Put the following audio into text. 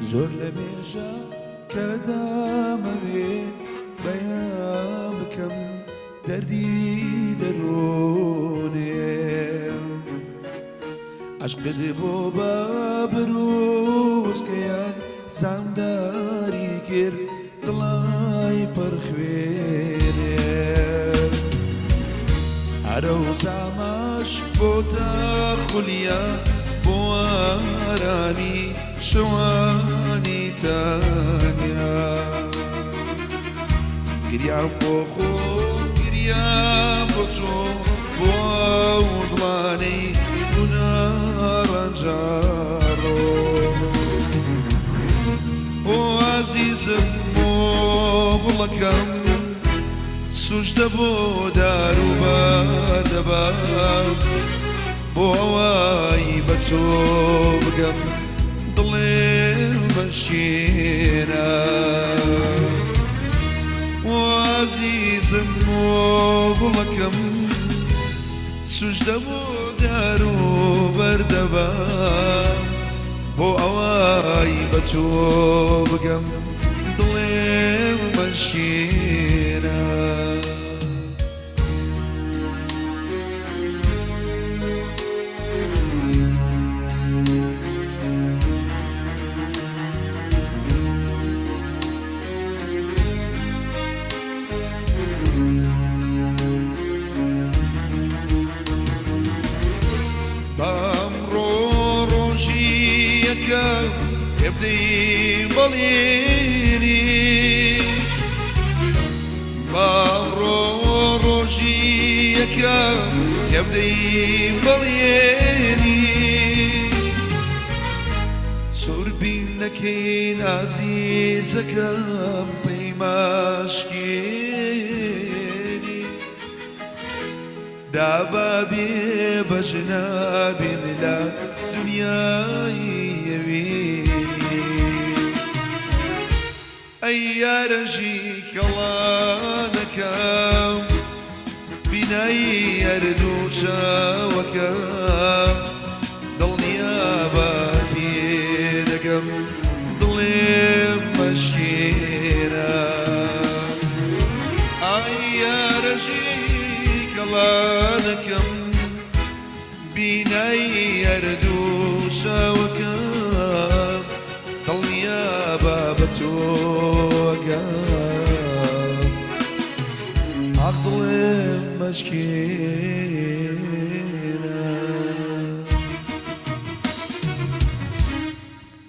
زۆر لە مێژە کە دامەوێ بەیان بکەم دەردی دەروونێ. عەشقت بۆ بە برووسکەیەک زامداری کرد دڵای پڕ خوێنێ. هەرەو زامەش بۆتە خولیا بۆ ئارامی شەوانی تەنیا. گریام بۆ خۆم گریام بۆ تۆ بۆ ئەو دڵانەی بوونە ڕەنجەڕۆ. ئۆ ئازیزم بۆ گوڵەکەم سوجدە بۆ دار و بەردەبەم بۆ ئەوەی بە تۆ بگەم دڵێم بەشکێنە. ئۆ ئازیزم بۆ گوڵەکەم سوجدە بۆ دار و بەردەبەم بۆ ئەوەی بە تۆ بگەم دڵێم بەشکێنە. بەمڕۆ ڕۆژی یەکەم پێبدەی بەڵێنی، بەمڕۆ ڕۆژی یەکەم پێبدەی بەڵێنی، سووربین نەکەین ئازیزەکەم پەیماشکێنی. دابا بێ بەژنا بێن لە دنیای ئەوینی. ئەی یارە ژی کەڵانەکەم بینایی هەردوو چاوەکەم دڵنیابە پێ دەگەم دڵێم مەشکێنە. ئای یارە ژی کەڵانەکەم بینایی هەردوو چاوەکەم دڵنیابە بە تۆ ئەگەم ئاخ دڵێم مەشکێنە.